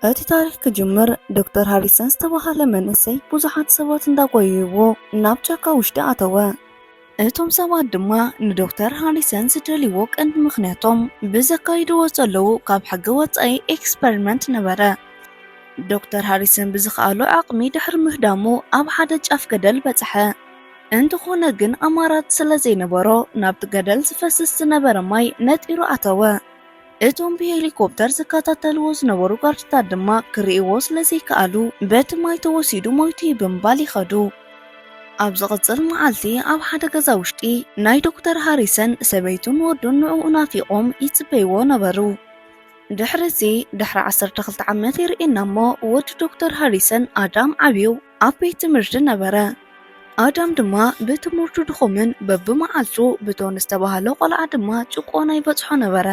እቲ ታሪኽ ክጅምር፣ ዶክተር ሃሪሰን ዝተባህለ መንእሰይ ብዙሓት ሰባት እንዳጎየይዎ ናብ ጫካ ውሽጢ ኣተወ። እቶም ሰባት ድማ ንዶክተር ሃሪሰን ዝደልይዎ ቀንዲ ምኽንያቶም ብዘካይድዎ ዘለዉ ካብ ሕጊ ወጻኢ ኤክስፐሪመንት ነበረ። ዶክተር ሃሪሰን ብዝኸኣሎ ዓቕሚ ድሕሪ ምህዳሙ ኣብ ሓደ ጫፍ ገደል በጽሐ። እንተኾነ ግን ኣማራጺ ስለ ዘይነበሮ ናብቲ ገደል ዝፈስስ ዝነበረ ማይ ነጢሩ ኣተወ። እቶም ብሄሊኮፕተር ዝከታተልዎ ዝነበሩ ጋርድታት ድማ ክርእይዎ ስለ ዘይከኣሉ በቲ ማይ ተወሲዱ ሞይቱ እዩ ብምባል ይኸዱ። ኣብ ዝቕጽል መዓልቲ ኣብ ሓደ ገዛ ውሽጢ ናይ ዶክተር ሃሪሰን ሰበይቱን ወዱን ንዕኡ ናፊቖም ይጽበይዎ ነበሩ። ድሕሪ እዚ ድሕሪ ዓሰርተ ክልተ ዓመት የርእየና እሞ ወዲ ዶክተር ሃሪሰን ኣዳም ዓብዩ ኣብ ቤት ትምህርቲ ነበረ። ኣዳም ድማ ብትምህርቱ ድኹምን በብመዓልቱ ብቶን ዝተባህለ ቆልዓ ድማ ጭቆና ይበጽሖ ነበረ።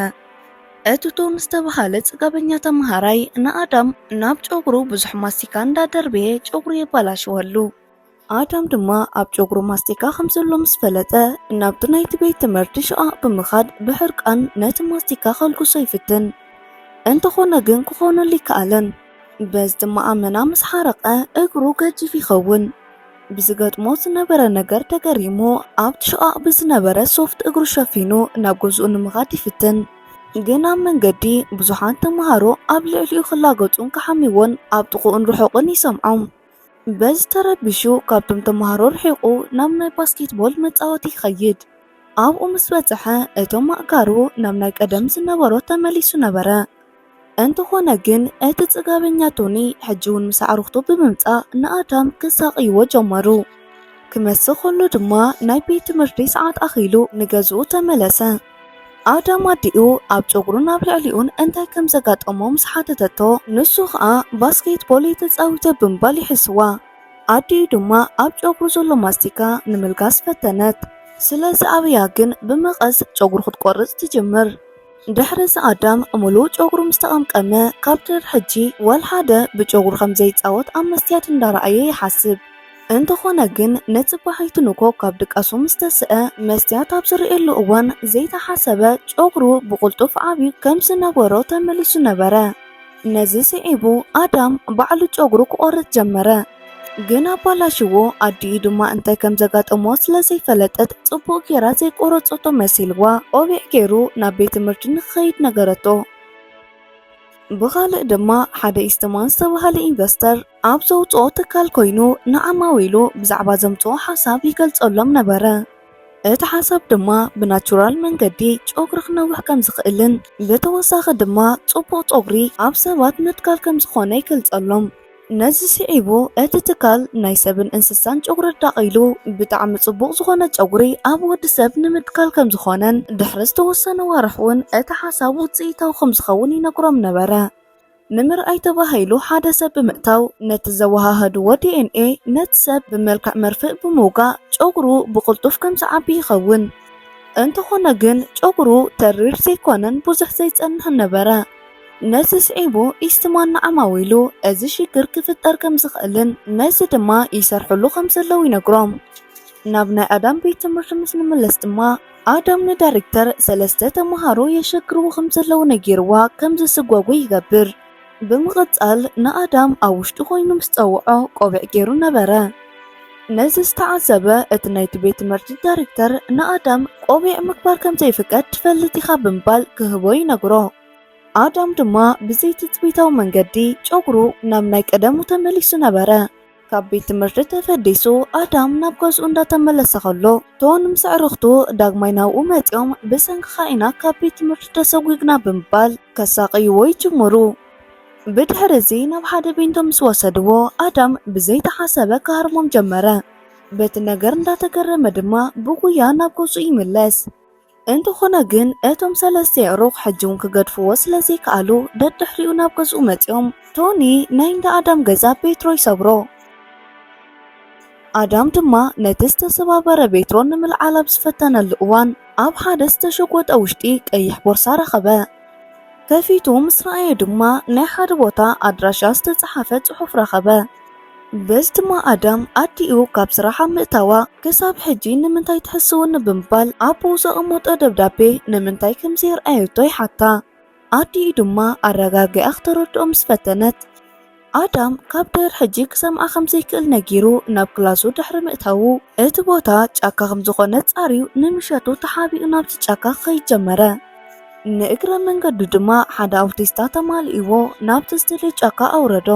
እቲ ቶን ዝተባህለ ጽጋበኛ ተመሃራይ ንኣዳም ናብ ጨጉሩ ብዙሕ ማስቲካ እንዳደርበየ ጨጉሩ የባላሽወሉ። ኣዳም ድማ ኣብ ጨጉሩ ማስቲካ ከም ዘሎ ምስ ፈለጠ ናብቲ ናይቲ ቤት ትምህርቲ ሽቓቕ ብምኻድ ብሕርቃን ነቲ ማስቲካ ከልግሶ ይፍትን። እንተኾነ ግን ክኾነሉ ይከኣለን። በዚ ድማ ኣመና ምስ ሓረቐ እግሩ ገጅፍ ይኸውን። ብዝገጥሞ ዝነበረ ነገር ተገሪሙ ኣብቲ ሽቓቕ ብዝነበረ ሶፍት እግሩ ሸፊኑ ናብ ገዝኡ ንምኻድ ይፍትን። ግን ኣብ መንገዲ ብዙሓት ተምሃሮ ኣብ ልዕሊኡ ክላገጹን ክሓምይዎን ኣብ ጥቕኡን ርሑቕን ይሰምዖም። በዚ ተረቢሹ ካብቶም ተምሃሮ ርሒቑ ናብ ናይ ባስኬትቦል መጻወቲ ይኸይድ። ኣብኡ ምስ በጽሐ እቶም ኣእጋሩ ናብ ናይ ቀደም ዝነበሮ ተመሊሱ ነበረ። እንተኾነ ግን እቲ ጽጋበኛ ቶኒ ሕጂ እውን ምስ ኣዕሩኽቱ ብምምጻእ ንኣዳም ክሳቕይዎ ጀመሩ። ክመስ ከሎ ድማ ናይ ቤት ትምህርቲ ሰዓት ኣኺሉ ንገዝኡ ተመለሰ። ኣዳም ኣዲኡ ኣብ ጨጉሩን ኣብ ልዕሊኡን እንታይ ከም ዘጋጠሞ ምስ ሓተተቶ፣ ንሱ ኸኣ ባስኬትቦል እየ ተጻዊተ ብምባል ይሕስዋ። ኣዲኡ ድማ ኣብ ጨጉሩ ዘሎ ማስቲካ ንምልጋስ ፈተነት። ስለ ዝኣበያ ግን ብመቐስ ጨጉሩ ክትቆርጽ ትጅምር። ድሕሪ እዚ ኣዳም ምሉእ ጨጉሩ ምስ ተቐምቀመ፣ ካብ ድሕሪ ሕጂ ዋላ ሓደ ብጨጉሩ ከም ዘይጻወት ኣብ መስትያት እንዳረኣየ ይሓስብ። እንተኾነ ግን ንጽባሒቱ ንግሆ ካብ ድቃሱ ምስ ተስአ፣ መስትያት ኣብ ዝርእየሉ እዋን ዘይተሓሰበ ጨጉሩ ብቕልጡፍ ዓብዩ ከም ዝነበሮ ተመሊሱ ነበረ። ነዚ ስዒቡ ኣዳም ባዕሉ ጨጉሩ ክቖርጽ ጀመረ። ግን ኣባላሽዎ ኣዲኡ ድማ እንታይ ከም ዘጋጠሞ ስለ ዘይፈለጠት ጽቡቕ ጌራ ዘይቆረጸቶ መሲልዋ ቆቢዕ ጌሩ ናብ ቤት ትምህርቲ ንክኸይድ ነገረቶ። ብኻልእ ድማ ሓደ ኢስትማን ዝተባህለ ኢንቨስተር ኣብ ዘውፅኦ ትካል ኮይኑ ንዓማዊሉ ብዛዕባ ዘምፅኦ ሓሳብ ይገልፀሎም ነበረ። እቲ ሓሳብ ድማ ብናቹራል መንገዲ ጨጉሪ ክነውሕ ከም ዝኽእልን ብተወሳኺ ድማ ጽቡቕ ጸጉሪ ኣብ ሰባት ምትካል ከም ዝኾነ ይገልጸሎም። ነዚ ስዒቡ እቲ ትካል ናይ ሰብን እንስሳን ጨጉሪ ኣዳቒሉ ብጣዕሚ ጽቡቕ ዝኾነ ጨጉሪ ኣብ ወዲ ሰብ ንምትካል ከም ዝኾነን ድሕሪ ዝተወሰነ ዋርሕ እውን እቲ ሓሳብ ውጽኢታዊ ከም ዝኸውን ይነግሮም ነበረ። ንምርኣይ ተባሂሉ ሓደ ሰብ ብምእታው ነቲ ዘወሃሃድዎ ዲ ኤን ኤ ነቲ ሰብ ብመልክዕ መርፍእ ብምውጋእ ጨጉሩ ብቕልጡፍ ከም ዝዓቢ ይኸውን። እንተኾነ ግን ጨጉሩ ተሪር ዘይኮነን ብዙሕ ዘይጸንሕን ነበረ። ነዚ ስዒቡ ኢስትማን ንዓማዊሉ እዚ ሽግር ክፍጠር ከም ዝኽእልን ነዚ ድማ ይሰርሕሉ ከም ዘለዉ ይነግሮም። ናብ ናይ ኣዳም ቤት ትምህርቲ ምስ ንምለስ ድማ ኣዳም ንዳይሬክተር ሰለስተ ተምሃሮ የሸግርዎ ከም ዘለዉ ነጊርዋ ከም ዝስጎጉ ይገብር። ብምቕጻል ንኣዳም ኣብ ውሽጢ ኮይኑ ምስ ጸውዖ ቆቢዕ ገይሩ ነበረ። ነዚ ዝተዓዘበ እቲ ናይቲ ቤት ትምህርቲ ዳይሬክተር ንኣዳም ቆቢዕ ምግባር ከም ዘይፍቀድ ትፈልጥ ኢኻ ብምባል ክህቦ ይነግሮ። ኣዳም ድማ ብዘይትጽቢታዊ መንገዲ ጨጉሩ ናብ ናይ ቀደሙ ተመሊሱ ነበረ። ካብ ቤት ትምህርቲ ተፈዲሱ ኣዳም ናብ ገዝኡ እንዳተመለሰ ከሎ ቶን ምስ ኣዕርኽቱ ዳግማይ ናብኡ መጺኦም ብሰንክኻ ኢና ካብ ቤት ትምህርቲ ተሰጒግና ብምባል ከሳቕይዎ ይጅምሩ። ብድሕሪ እዚ ናብ ሓደ ቤንቶ ምስ ወሰድዎ ኣዳም ብዘይተሓሰበ ክሃርሞም ጀመረ። በቲ ነገር እንዳተገረመ ድማ ብጉያ ናብ ገዝኡ ይምለስ። እንተኾነ ግን እቶም ሰለስተ የዕሩኽ ሕጂ እውን ክገድፍዎ ስለ ዘይከኣሉ ደድሕሪኡ ናብ ገዝኡ መጺኦም ቶኒ ናይ እንዳ ኣዳም ገዛ ቤትሮ ይሰብሮ። ኣዳም ድማ ነቲ ዝተሰባበረ ቤትሮ ንምልዓል ኣብ ዝፈተነሉ እዋን ኣብ ሓደ ዝተሸጎጠ ውሽጢ ቀይሕ ቦርሳ ረኸበ። ከፊቱ ምስ ረኣየ ድማ ናይ ሓደ ቦታ ኣድራሻ ዝተጻሓፈ ጽሑፍ ረኸበ። በዚ ድማ ኣዳም ኣዲኡ ካብ ስራሕ ኣብ ምእታዋ ክሳብ ሕጂ ንምንታይ ትሕስውኒ ብምባል ኣቦኡ ዘቐመጦ ደብዳቤ ንምንታይ ከም ዘየርኣየቶ ይሓታ። ኣዲኡ ድማ ኣረጋጊኣ ክተረድኦ ምስ ፈተነት፣ ኣዳም ካብ ድሕር ሕጂ ክሰምዓ ከም ዘይክእል ነጊሩ ናብ ክላሱ ድሕሪ ምእታዉ፣ እቲ ቦታ ጫካ ከም ዝኾነ ጻርዩ ንምሸቱ ተሓቢኡ ናብቲ ጫካ ክኸይድ ጀመረ። ንእግረ መንገዱ ድማ ሓደ ኣውቲስታ ተማሊእዎ ናብቲ ዝደለዮ ጫካ ኣውረዶ።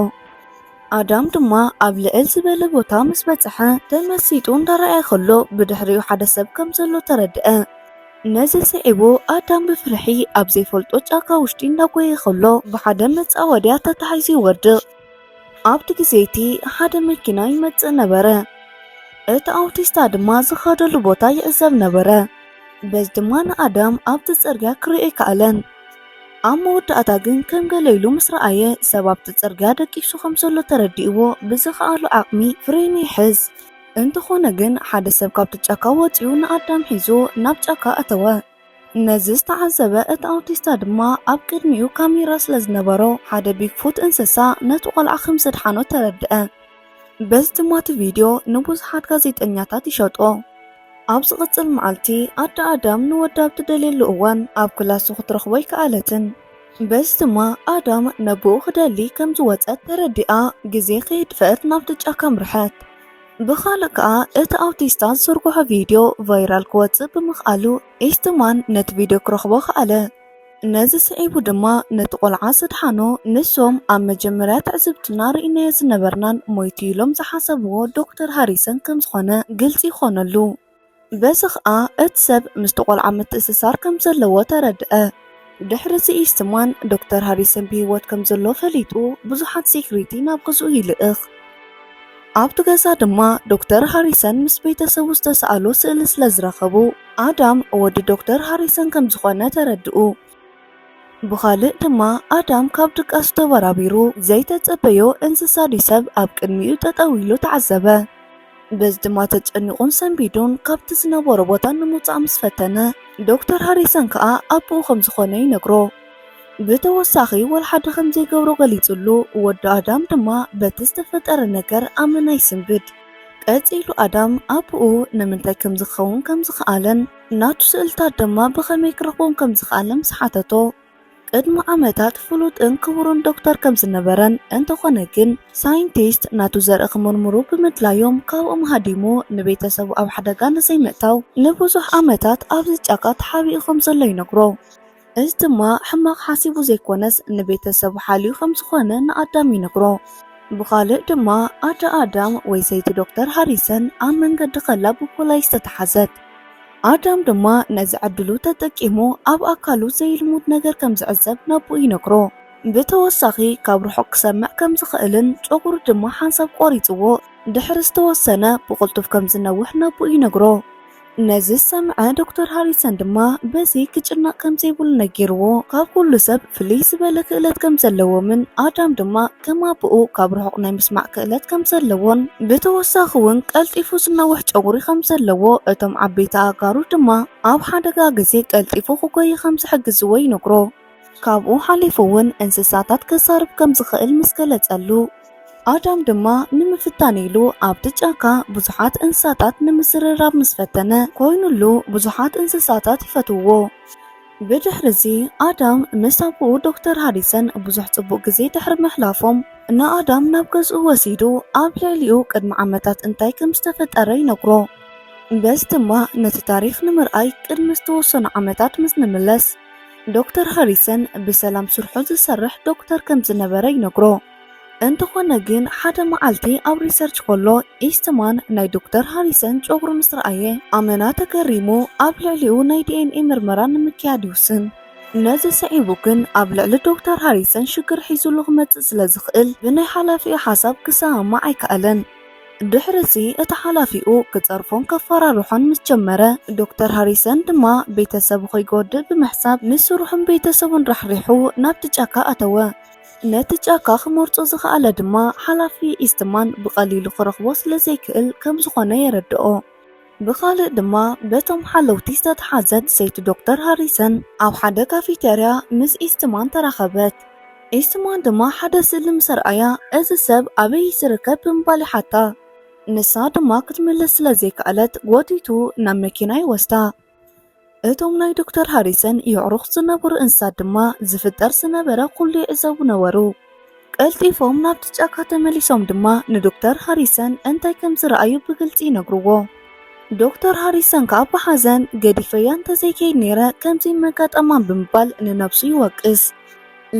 ኣዳም ድማ ኣብ ልዕል ዝበለ ቦታ ምስ በጽሐ ተመሲጡ እንዳረኣየ ከሎ ብድሕሪኡ ሓደ ሰብ ከም ዘሎ ተረድአ። ነዚ ስዒቡ ኣዳም ብፍርሒ ኣብ ዘይፈልጦ ጫካ ውሽጢ እንዳጎየ ከሎ ብሓደ መጻወድያ ተታሒዙ ይወድቕ። ኣብቲ ግዜ እቲ ሓደ መኪና ይመጽእ ነበረ። እቲ ኣውቲስታ ድማ ዝኸደሉ ቦታ ይዕዘብ ነበረ። በዚ ድማ ንኣዳም ኣብቲ ጽርግያ ክርእዮ ኣይከኣለን። ኣብ መወዳእታ ግን ከም ገለ ኢሉ ምስ ረኣየ ሰብ ኣብቲ ጽርግያ ደቂሱ ከም ዘሎ ተረዲእዎ ብዝኸኣሎ ዓቕሚ ፍሬኑ ይሕዝ። እንተኾነ ግን ሓደ ሰብ ካብቲ ጫካ ወጺኡ ንኣዳም ሒዙ ናብ ጫካ ኣተወ። ነዚ ዝተዓዘበ እቲ ኣውቲስታ ድማ ኣብ ቅድሚኡ ካሜራ ስለ ዝነበሮ ሓደ ቢግፉት እንስሳ ነቲ ቆልዓ ከም ዘድሓኖ ተረድአ። በዚ ድማ እቲ ቪድዮ ንብዙሓት ጋዜጠኛታት ይሸጦ። ኣብ ዝቕጽል መዓልቲ ኣደ ኣዳም ንወዳ ኣብ ትደልየሉ እዋን ኣብ ክላሱ ክትረኽቦ ኣይከኣለትን። በዚ ድማ ኣዳም ነቦኡ ክደሊ ከም ዝወጸት ተረዲኣ ግዜ ከየጥፈአት ናብቲ ጫካ ኣምርሐት። ብኻልእ ከኣ እቲ ኣውቲስታ ዝዝርግሖ ቪድዮ ቫይራል ክወጽእ ብምኽኣሉ ኢስትማን ነቲ ቪድዮ ክረኽቦ ከኣለ። ነዚ ስዒቡ ድማ ነቲ ቆልዓ ዘድሓኖ ንሶም ኣብ መጀመርያ ትዕዝብትና ርኢናዮ ዝነበርናን ሞይቱ ኢሎም ዝሓሰብዎ ዶክተር ሃሪሰን ከም ዝኾነ ግልጺ ይኾነሉ። በዚ ኸኣ እቲ ሰብ ምስቲ ቆልዓ ምትእስሳር ከም ዘለዎ ተረድአ። ድሕሪ እዚ ኢስትማን ዶክተር ሃሪሰን ብህይወት ከም ዘሎ ፈሊጡ ብዙሓት ሴኩሪቲ ናብ ገዝኡ ይልእኽ። ኣብቲ ገዛ ድማ ዶክተር ሃሪሰን ምስ ቤተሰቡ ዝተሰኣሎ ስእሊ ስለ ዝረኸቡ ኣዳም ወዲ ዶክተር ሃሪሰን ከም ዝኾነ ተረድኡ። ብኻልእ ድማ ኣዳም ካብ ድቃሱ ተበራቢሩ ዘይተጸበዮ እንስሳ ድዩ ሰብ ኣብ ቅድሚኡ ጠጠው ኢሉ ተዓዘበ። በዚ ድማ ተጨኒቑን ሰንቢዱን ካብቲ ዝነበሮ ቦታ ንምውጻእ ምስ ፈተነ ዶክተር ሃሪሰን ከኣ ኣቦኡ ከም ዝኾነ ይነግሮ። ብተወሳኺ ወላ ሓደ ከም ዘይገብሮ ገሊጹሉ፣ ወዲ ኣዳም ድማ በቲ ዝተፈጠረ ነገር ኣመና ይስንብድ። ቀጺሉ ኣዳም ኣቦኡ ንምንታይ ከም ዝኸውን ከም ዝኸኣለን ናቱ ስእልታት ድማ ብኸመይ ክረኽቦም ከም ዝኸኣለ ምስ ሓተቶ፣ ቅድሚ ዓመታት ፍሉጥን ክቡርን ዶክተር ከም ዝነበረን፣ እንተኾነ ግን ሳይንቲስት ናቱ ዘርኢ ክምርምሩ ብምድላዮም ካብኦም ሃዲሙ ንቤተሰቡ ኣብ ሓደጋ ንዘይምእታው ንብዙሕ ዓመታት ኣብዚ ጫካ ተሓቢኡ ከም ዘሎ ይነግሮ። እዚ ድማ ሕማቕ ሓሲቡ ዘይኮነስ ንቤተሰቡ ሓልዩ ከም ዝኾነ ንኣዳም ይነግሮ። ብኻልእ ድማ ኣደ ኣዳም ወይ ሰይቲ ዶክተር ሃሪሰን ኣብ መንገዲ ከላ ብፖላይስ ተተሓዘት። ኣዳም ድማ ነዚ ዕድሉ ተጠቂሙ ኣብ ኣካሉ ዘይልሙድ ነገር ከም ዝዕዘብ ነቦኡ ይነግሮ። ብተወሳኺ ካብ ርሑቕ ክሰምዕ ከም ዝኽእልን ጨጉሩ ድማ ሓንሳብ ቆሪጽዎ ድሕሪ ዝተወሰነ ብቕልጡፍ ከም ዝነውሕ ነቦኡ ይነግሮ። ነዚ ዝሰምዐ ዶክተር ሃሪሰን ድማ በዚ ክጭነቕ ከም ዘይብሉ ነጊርዎ፣ ካብ ኩሉ ሰብ ፍልይ ዝበለ ክእለት ከም ዘለዎምን ኣዳም ድማ ከም ኣቦኡ ካብ ርሑቕ ናይ ምስማዕ ክእለት ከም ዘለዎን ብተወሳኺ እውን ቀልጢፉ ዝነውሕ ጨጉሪ ከም ዘለዎ እቶም ዓበይቲ ኣእጋሩ ድማ ኣብ ሓደጋ ግዜ ቀልጢፉ ክጎዪ ከም ዝሕግዝዎ ይነግሮ። ካብኡ ሓሊፉ እውን እንስሳታት ከዛርብ ከም ዝኽእል ምስ ገለጸሉ፣ ኣዳም ድማ ንምፍታን ኢሉ ኣብቲ ጫካ ብዙሓት እንስሳታት ንምዝርራብ ምስ ፈተነ፣ ኮይኑሉ ብዙሓት እንስሳታት ይፈትውዎ። ብድሕሪ እዚ ኣዳም ምስ ኣቦኡ ዶክተር ሃሪሰን ብዙሕ ጽቡቕ ግዜ ድሕሪ ምሕላፎም፣ ንኣዳም ናብ ገዝኡ ወሲዱ ኣብ ልዕሊኡ ቅድሚ ዓመታት እንታይ ከም ዝተፈጠረ ይነግሮ። በዚ ድማ ነቲ ታሪኽ ንምርኣይ ቅድሚ ዝተወሰኑ ዓመታት ምስ ንምለስ፣ ዶክተር ሃሪሰን ብሰላም ስርሑ ዝሰርሕ ዶክተር ከም ዝነበረ ይነግሮ። እንተኾነ ግን ሓደ መዓልቲ ኣብ ሪሰርች ከሎ ኢስትማን ናይ ዶክተር ሃሪሰን ጨጉሪ ምስ ረኣየ ኣመና ተገሪሙ ኣብ ልዕሊኡ ናይ ዲ ኤን ኤ ምርመራ ንምክያድ ይውስን። ነዚ ስዒቡ ግን ኣብ ልዕሊ ዶክተር ሃሪሰን ሽግር ሒዙሉ ክመጽእ ስለ ዝኽእል ብናይ ሓላፊኡ ሓሳብ ክሰማማዕ ኣይከኣለን። ድሕሪ እዚ እቲ ሓላፊኡ ክጸርፎን ከፈራርሖን ምስ ጀመረ፣ ዶክተር ሃሪሰን ድማ ቤተሰቡ ከይጎድእ ብምሕሳብ ንስርሑን ቤተሰቡን ራሕሪሑ ናብቲ ጫካ ኣተወ። ነቲ ጫካ ክመርጾ ዝኸኣለ ድማ ሓላፊ ኢስትማን ብቐሊሉ ክረኽቦ ስለ ዘይክእል ከም ዝኾነ የረድኦ። ብኻልእ ድማ በቶም ሓለውቲ ዝተተሓዘት ሰይቲ ዶክተር ሃሪሰን ኣብ ሓደ ካፌተርያ ምስ ኢስትማን ተራኸበት። ኢስትማን ድማ ሓደ ስእሊ ምስ ኣርኣያ፣ እዚ ሰብ ኣበይ ዝርከብ ብምባል ይሓታ። ንሳ ድማ ክትምልስ ስለ ዘይከኣለት ጎቲቱ ናብ መኪና ይወስዳ። እቶም ናይ ዶክተር ሃሪሰን የዕሩኽ ዝነበሩ እንስሳት ድማ ዝፍጠር ዝነበረ ኩሉ ይዕዘቡ ነበሩ። ቀልጢፎም ናብቲ ጫካ ተመሊሶም ድማ ንዶክተር ሃሪሰን እንታይ ከም ዝረኣዩ ብግልጺ ይነግርዎ። ዶክተር ሃሪሰን ከኣ ብሓዘን፣ "ገዲፈያ እንተዘይከይድ ነይረ ከምዚ መጋጠማን" ብምባል ንነብሱ ይወቅስ።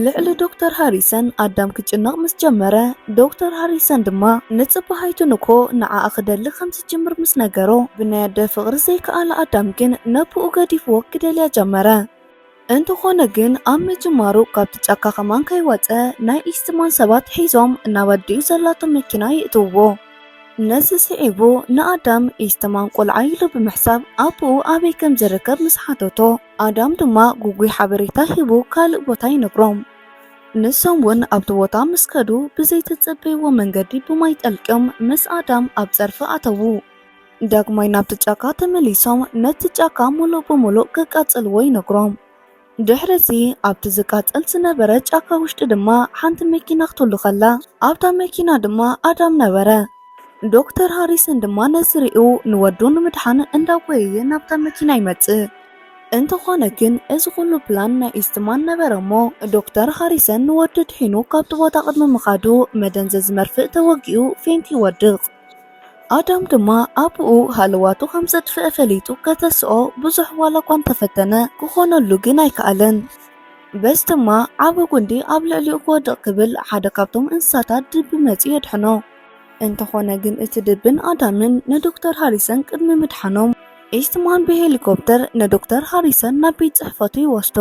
ልዕሊ ዶክተር ሃሪሰን ኣዳም ክጭነቕ ምስ ጀመረ፣ ዶክተር ሃሪሰን ድማ ንጽባሒቱ ንግሆ ንዓኣ ክደሊ ከም ዝጅምር ምስ ነገሮ፣ ብናይ ኣደ ፍቕሪ ዘይከኣለ ኣዳም ግን ነብኡ ገዲፍዎ ክደልያ ጀመረ። እንተኾነ ግን ኣብ ምጅማሩ ካብቲ ጫካ ከማን ከይወጸ ናይ ኢስትማን ሰባት ሒዞም ናብ ኣዲኡ ዘላቶ መኪና የእትውዎ። ነዚ ስዒቡ ንኣዳም ኢስትማን ቆልዓ ኢሉ ብምሕሳብ ኣቦኡ ኣበይ ከም ዝርከብ ምስ ሓተቶ፣ ኣዳም ድማ ግጉይ ሓበሬታ ሂቡ ካልእ ቦታ ይነግሮም። ንሶም እውን ኣብቲ ቦታ ምስ ከዱ ብዘይተጸበይዎ መንገዲ ብማይ ጠልቅዮም ምስ ኣዳም ኣብ ጸርፊ ኣተዉ። ዳግማይ ናብቲ ጫካ ተመሊሶም ነቲ ጫካ ሙሉእ ብሙሉእ ከቃጽልዎ ይነግሮም። ድሕሪ እዚ ኣብቲ ዝቃጸል ዝነበረ ጫካ ውሽጢ ድማ ሓንቲ መኪና ክትህሉ ከላ ኣብታ መኪና ድማ ኣዳም ነበረ። ዶክተር ሃሪሰን ድማ ነዚ ሪኡ ንወዱ ንምድሓን እንዳጎየየ ናብታ መኪና ይመጽእ። እንተኾነ ግን እዚ ኩሉ ፕላን ናይ ኢስትማን ነበረ እሞ ዶክተር ሃሪሰን ንወዱ ድሒኑ ካብቲ ቦታ ቅድሚ ምኻዱ መደንዘዚ መርፍእ ተወጊኡ ፌንት ይወድቕ። ኣዳም ድማ ኣቦኡ ሃለዋቱ ከም ዘጥፍአ ፈሊጡ ከተስኦ ብዙሕ ዋላ እኳ እንተፈተነ ክኾነሉ ግን ኣይከኣለን። በዚ ድማ ዓቢ ጉንዲ ኣብ ልዕሊኡ ክወድቕ ክብል ሓደ ካብቶም እንስሳታት ድቢ መጺኡ የድሕኖ። እንተኾነ ግን እቲ ድብን ኣዳምን ንዶክተር ሃሪሰን ቅድሚ ምድሓኖም ኢስትማን ብሄሊኮፕተር ንዶክተር ሃሪሰን ናብ ቤት ጽሕፈቱ ይወስዶ።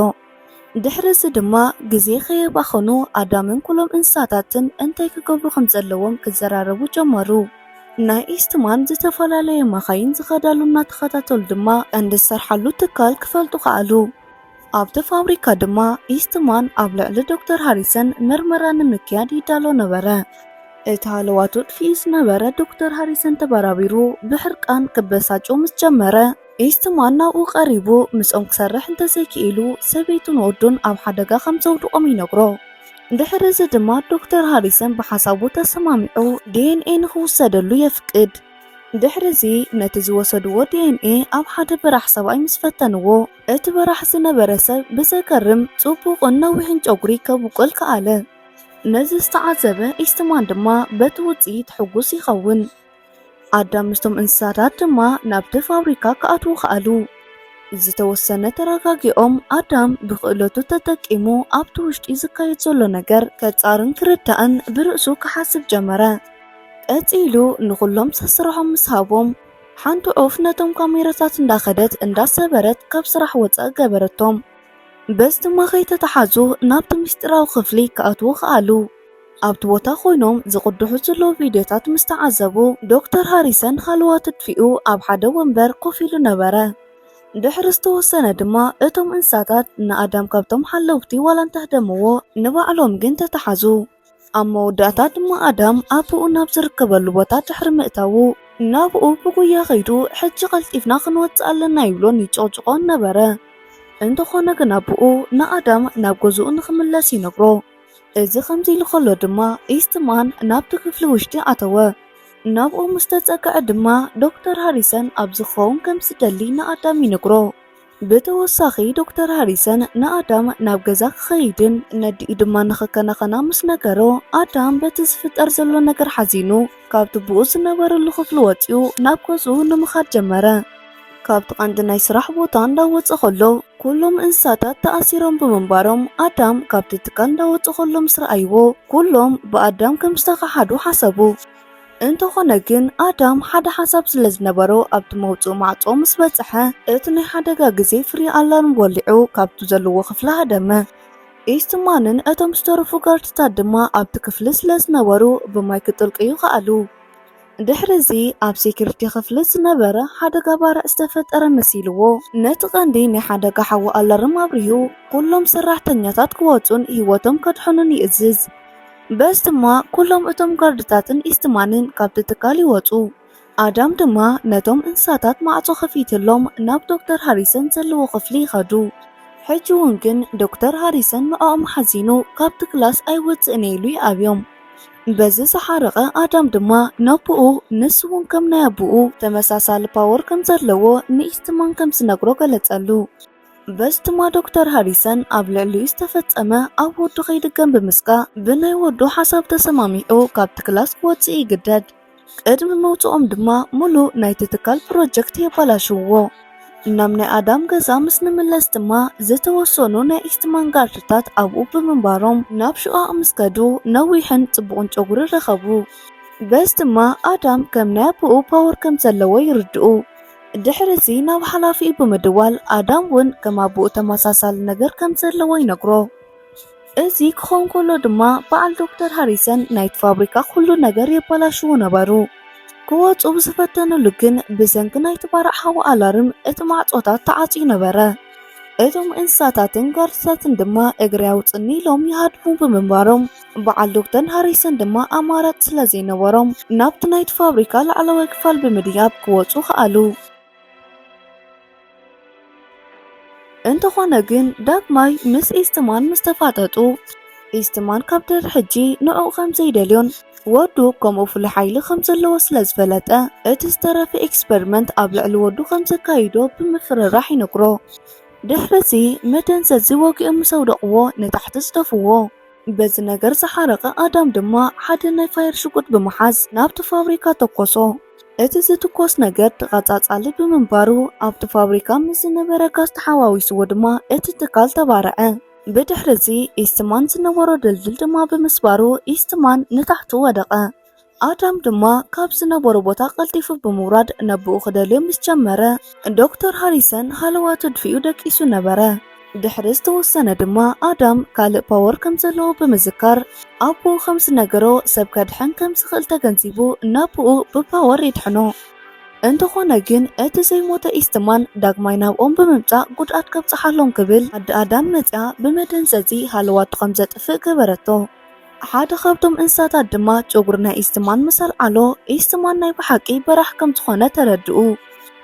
ድሕሪ እዚ ድማ ግዜ ከየባኸኑ ኣዳምን ኩሎም እንስሳታትን እንታይ ክገብሩ ከም ዘለዎም ክዘራረቡ ጀመሩ። ናይ ኢስትማን ዝተፈላለየ መኻይን ዝኸዳሉ እናተኸታተሉ ድማ ቀንዲ ዝሰርሓሉ ትካል ክፈልጡ ከኣሉ። ኣብቲ ፋብሪካ ድማ ኢስትማን ኣብ ልዕሊ ዶክተር ሃሪሰን ምርመራ ንምክያድ ይዳሎ ነበረ። እቲ ሃለዋቱ ጥፊኡ ዝነበረ ዶክተር ሃሪሰን ተበራቢሩ ብሕርቃን ክበሳጮ ምስ ጀመረ፣ ኢስትማን ናብኡ ቀሪቡ ምስኦም ክሰርሕ እንተዘይክኢሉ ሰበይቱን ወዱን ኣብ ሓደጋ ከም ዘውድቖም ይነግሮ። ድሕሪ እዚ ድማ ዶክተር ሃሪሰን ብሓሳቡ ተሰማሚዑ ዲ ኤን ኤ ንኽውሰደሉ የፍቅድ። ድሕሪ እዚ ነቲ ዝወሰድዎ ዲ ኤን ኤ ኣብ ሓደ በራሕ ሰብኣይ ምስ ፈተንዎ፣ እቲ በራሕ ዝነበረ ሰብ ብዘገርም ጽቡቕን ነዊሕን ጨጉሪ ከብቁል ከኣለ። ነዚ ዝተዓዘበ ኢስትማን ድማ በቲ ውጽኢት ሕጉስ ይኸውን። ኣዳም ምስቶም እንስሳታት ድማ ናብቲ ፋብሪካ ክኣትዉ ከኣሉ። ዝተወሰነ ተረጋጊኦም ኣዳም ብክእለቱ ተጠቂሙ ኣብቲ ውሽጢ ዝካየድ ዘሎ ነገር ከጻርን ክርዳእን ብርእሱ ክሓስብ ጀመረ። ቀጺሉ ንኹሎም ሰስርሖም ምስ ሃቦም፣ ሓንቲ ዑፍ ነቶም ካሜራታት እንዳኸደት እንዳሰበረት ካብ ስራሕ ወጻእ ገበረቶም። በዚ ድማ ከይተተሓዙ ናብቲ ምስጢራዊ ክፍሊ ክኣትዉ ከኣሉ። ኣብቲ ቦታ ኮይኖም ዝቕድሑ ዘለዉ ቪድዮታት ምስ ተዓዘቡ፣ ዶክተር ሃሪሰን ሃለዋቱ ኣጥፊኡ ኣብ ሓደ ወንበር ኮፍ ኢሉ ነበረ። ድሕሪ ዝተወሰነ ድማ እቶም እንስሳታት ንኣዳም ካብቶም ሓለውቲ ዋላ እንተህደምዎ፣ ንባዕሎም ግን ተተሓዙ። ኣብ መወዳእታ ድማ ኣዳም ኣቦኡ ናብ ዝርከበሉ ቦታ ድሕሪ ምእታዉ፣ ናብኡ ብጉያ ከይዱ፣ "ሕጂ ቀልጢፍና ክንወጽእ ኣለና" ይብሎን ይጨቕጭቖን ነበረ። እንተኾነ ግን ኣቦኡ ንኣዳም ናብ ገዝኡ ንኽምለስ ይነግሮ። እዚ ከምዚ ኢሉ ከሎ ድማ ኢስትማን ናብቲ ክፍሊ ውሽጢ ኣተወ። ናብኡ ምስ ተጸግዐ ድማ ዶክተር ሃሪሰን ኣብ ዝኸውን ከም ዝደሊ ንኣዳም ይነግሮ። ብተወሳኺ ዶክተር ሃሪሰን ንኣዳም ናብ ገዛ ክኸይድን ነዲኡ ድማ ንኽከናኸና ምስ ነገሮ፣ ኣዳም በቲ ዝፍጠር ዘሎ ነገር ሓዚኑ ካብቲ ብኡ ዝነበረሉ ክፍሊ ወጺኡ ናብ ገዝኡ ንምኻድ ጀመረ። ካብቲ ቀንዲ ናይ ስራሕ ቦታ እንዳወጸ ከሎ፣ ኩሎም እንስሳታት ተኣሲሮም ብምንባሮም፣ ኣዳም ካብቲ ትካል እንዳወጸ ከሎ ምስ ረኣይዎ፣ ኩሎም ብኣዳም ከም ዝተኸሓዱ ሓሰቡ። እንተኾነ ግን ኣዳም ሓደ ሓሳብ ስለ ዝነበሮ ኣብቲ መውጽኢ ማዕጾ ምስ በጽሐ፣ እቲ ናይ ሓደጋ ግዜ ፍሪ ኣላርም ወሊዑ ካብቲ ዘለዎ ክፍሊ ሃደመ። ኢስትማንን እቶም ዝተረፉ ጋርድታት ድማ ኣብቲ ክፍሊ ስለ ዝነበሩ ብማይ ክጥልቅዩ ከኣሉ። ድሕሪ እዚ ኣብ ሴኩሪቲ ክፍሊ ዝነበረ ሓደጋ ባርዕ ዝተፈጠረ መሲልዎ ነቲ ቀንዲ ናይ ሓደጋ ሓዊ ኣላርም ኣብሪሁ ኩሎም ሰራሕተኛታት ክወጹን ህይወቶም ከድሕኑን ይእዝዝ። በዚ ድማ ኩሎም እቶም ጋርድታትን ኢስትማንን ካብቲ ትካል ይወጹ። ኣዳም ድማ ነቶም እንስሳታት ማዕጾ ከፊትሎም ናብ ዶክተር ሃሪሰን ዘለዎ ክፍሊ ይኸዱ። ሕጂ እውን ግን ዶክተር ሃሪሰን ንዕኦም ሓዚኑ ካብቲ ክላስ ኣይወጽእን እየ ኢሉ ይኣብዮም። በዚ ዝሓረቐ ኣዳም ድማ ነቦኡ፣ ንሱ እውን ከም ናይ ኣቦኡ ተመሳሳሊ ፓወር ከም ዘለዎ ንኢስትማን ከም ዝነግሮ ገለጸሉ። በዚ ድማ ዶክተር ሃሪሰን ኣብ ልዕሊኡ ዝተፈጸመ ኣብ ወዱ ከይድገም ብምስጋእ፣ ብናይ ወዱ ሓሳብ ተሰማሚዑ ካብቲ ክላስ ክወጽእ ይግደድ። ቅድሚ ምውጽኦም ድማ ሙሉእ ናይቲ ትካል ፕሮጀክት የባላሽውዎ። ናብ ናይ ኣዳም ገዛ ምስ ንምለስ ድማ ዝተወሰኑ ናይ ኢስትማን ጋርድታት ኣብኡ ብምንባሮም ናብ ሽቓቕ ምስ ከዱ ነዊሕን ጽቡቕን ጨጉሪ ረኸቡ። በዚ ድማ ኣዳም ከም ናይ ኣቦኡ ፓወር ከም ዘለዎ ይርድኡ። ድሕሪ እዚ ናብ ሓላፊኡ ብምድዋል ኣዳም እውን ከም ኣቦኡ ተመሳሳሊ ነገር ከም ዘለዎ ይነግሮ። እዚ ክኸውን ከሎ ድማ በዓል ዶክተር ሃሪሰን ናይቲ ፋብሪካ ኩሉ ነገር የባላሽዉ ነበሩ። ክወጹ ብዝፈተኑሉ ግን ብሰንኪ ናይቲ ባርዕ ሃዋ ኣላርም እቲ ማዕጾታት ተዓጽዩ ነበረ። እቶም እንስሳታትን ጋርድታትን ድማ እግሪ ኣውጽኒ ኢሎም ይሃድሙ ብምንባሮም በዓል ዶክተር ሃሪሰን ድማ ኣማራጺ ስለ ዘይነበሮም ናብቲ ናይቲ ፋብሪካ ላዕለዋይ ክፋል ብምድያብ ክወጹ ከኣሉ። እንተኾነ ግን ዳግማይ ምስ ኢስትማን ምስ ተፋጠጡ፣ ኢስትማን ካብ ድሕሪ ሕጂ ንዕኡ ከም ዘይደልዮን ወዱ ከምኡ ፍሉይ ሓይሊ ከም ዘለዎ ስለ ዝፈለጠ፣ እቲ ዝተረፈ ኤክስፐሪመንት ኣብ ልዕሊ ወዱ ከም ዘካይዶ ብምፍርራሕ ይነግሮ። ድሕሪ እዚ መደንዘዚ ወጊኦም ምስ ኣውደቕዎ ንታሕቲ ዝደፍዎ። በዚ ነገር ዝሓረቐ ኣዳም ድማ ሓደ ናይ ፋየር ሽጉጥ ብምሓዝ ናብቲ ፋብሪካ ተኮሶ። እቲ ዝትኮስ ነገር ተቐጻጻሊ ብምንባሩ ኣብቲ ፋብሪካ ምስ ዝነበረ ጋዝ ተሓዋዊስዎ ድማ እቲ ትካል ተባርዐ። ብድሕሪ እዚ ኢስትማን ዝነበሮ ድልድል ድማ ብምስባሩ ኢስትማን ንታሕቲ ወደቐ። ኣዳም ድማ ካብ ዝነበሮ ቦታ ቀልጢፉ ብምውራድ ነብኡ ክደልዮ ምስ ጀመረ፣ ዶክተር ሃሪሰን ሃለዋቱ ድፊኡ ደቂሱ ነበረ። ድሕሪ ዝተወሰነ ድማ ኣዳም ካልእ ፓወር ከም ዘለዎ ብምዝካር ኣቦኡ ከም ዝነገሮ ሰብ ከድሕን ከም ዝኽእል ተገንዚቡ ነብኡ ብፓወር የድሕኖ። እንተኾነ ግን እቲ ዘይሞተ ኢስትማን ዳግማይ ናብኦም ብምምጻእ ጉድኣት ከብጽሓሎም ክብል ኣደ ኣዳም መጽያ ብመደንዘዚ ሃለዋቱ ከም ዘጥፍእ ገበረቶ። ሓደ ካብቶም እንስሳታት ድማ ጨጉሪ ናይ ኢስትማን ምስ ኣልዓሎ፣ ኢስትማን ናይ ብሓቂ በራሕ ከም ዝኾነ ተረድኡ።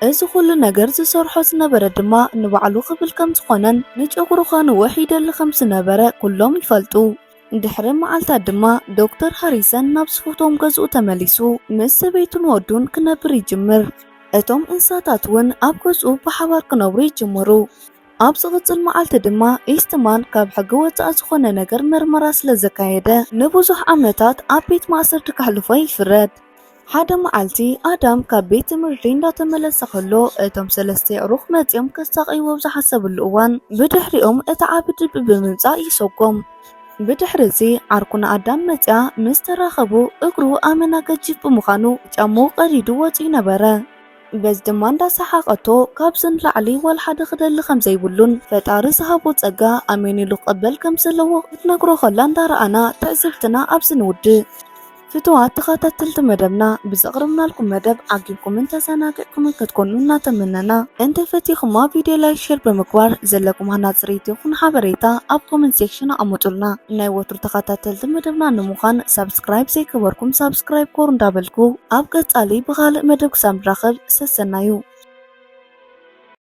እዚ ኩሉ ነገር ዝሰርሖ ዝነበረ ድማ ንባዕሉ ክብል ከም ዝኾነን ንጨጉሩ ከንውሕ ይደሊ ከም ዝነበረ ኩሎም ይፈልጡ። ድሕሪ መዓልታት ድማ ዶክተር ሃሪሰን ናብ ዝፈትዎም ገዝኡ ተመሊሱ ምስ ሰበይቱን ወዱን ክነብር ይጅምር። እቶም እንስሳታት እውን ኣብ ገዝኡ ብሓባር ክነብሩ ይጅምሩ። ኣብ ዝቕጽል መዓልቲ ድማ ኢስትማን ካብ ሕጊ ወጻኢ ዝኾነ ነገር መርመራ ስለ ዘካየደ ንብዙሕ ዓመታት ኣብ ቤት ማእሰርቲ ከሕልፎ ይፍረድ። ሓደ መዓልቲ ኣዳም ካብ ቤት ትምህርቲ እንዳተመለሰ ከሎ እቶም ሰለስተ የዕሩኽ መጺኦም ከሳቕይዎ ኣብ ዝሓሰብሉ እዋን ብድሕሪኦም እቲ ዓቢ ድቢ ብምምጻእ ይሰጎም። ብድሕሪ እዚ ዓርኩ ንኣዳም መጺኣ ምስ ተራኸቡ እግሩ ኣመና ገጂፍ ብምዃኑ ጫምኡ ቀዲዱ ወጺኡ ነበረ። በዚ ድማ እንዳሰሓቐቶ ካብዚ ንላዕሊ ዋላ ሓደ ክደሊ ከም ዘይብሉን ፈጣሪ ዝሃቦ ጸጋ ኣሜን ኢሉ ክቕበል ከም ዘለዎ ክትነግሮ ከላ እንዳረኣና ትዕዝብትና ኣብዚ ንውድእ። ፍቱዋት ተኸታተልቲ መደብና ብዘቕረብናልኩም መደብ ዓጊብኩምን ተዘናጊዕኩምን ክትኮኑ እናተመነና እንተፈቲኹማ ቪድዮ ላይክ ሼር ብምግባር ዘለኩም ሃናጺ ርኢቶ ይኹን ሓበሬታ ኣብ ኮመንት ሴክሽን ኣቐምጡልና። ናይ ወትሩ ተኸታተልቲ መደብና ንምዃን ሳብስክራይብ ዘይገበርኩም ሳብስክራይብ ግበሩ እንዳበልኩ ኣብ ቀጻሊ ብኻልእ መደብ ክሳብ ንራኸብ ሰሰናዩ።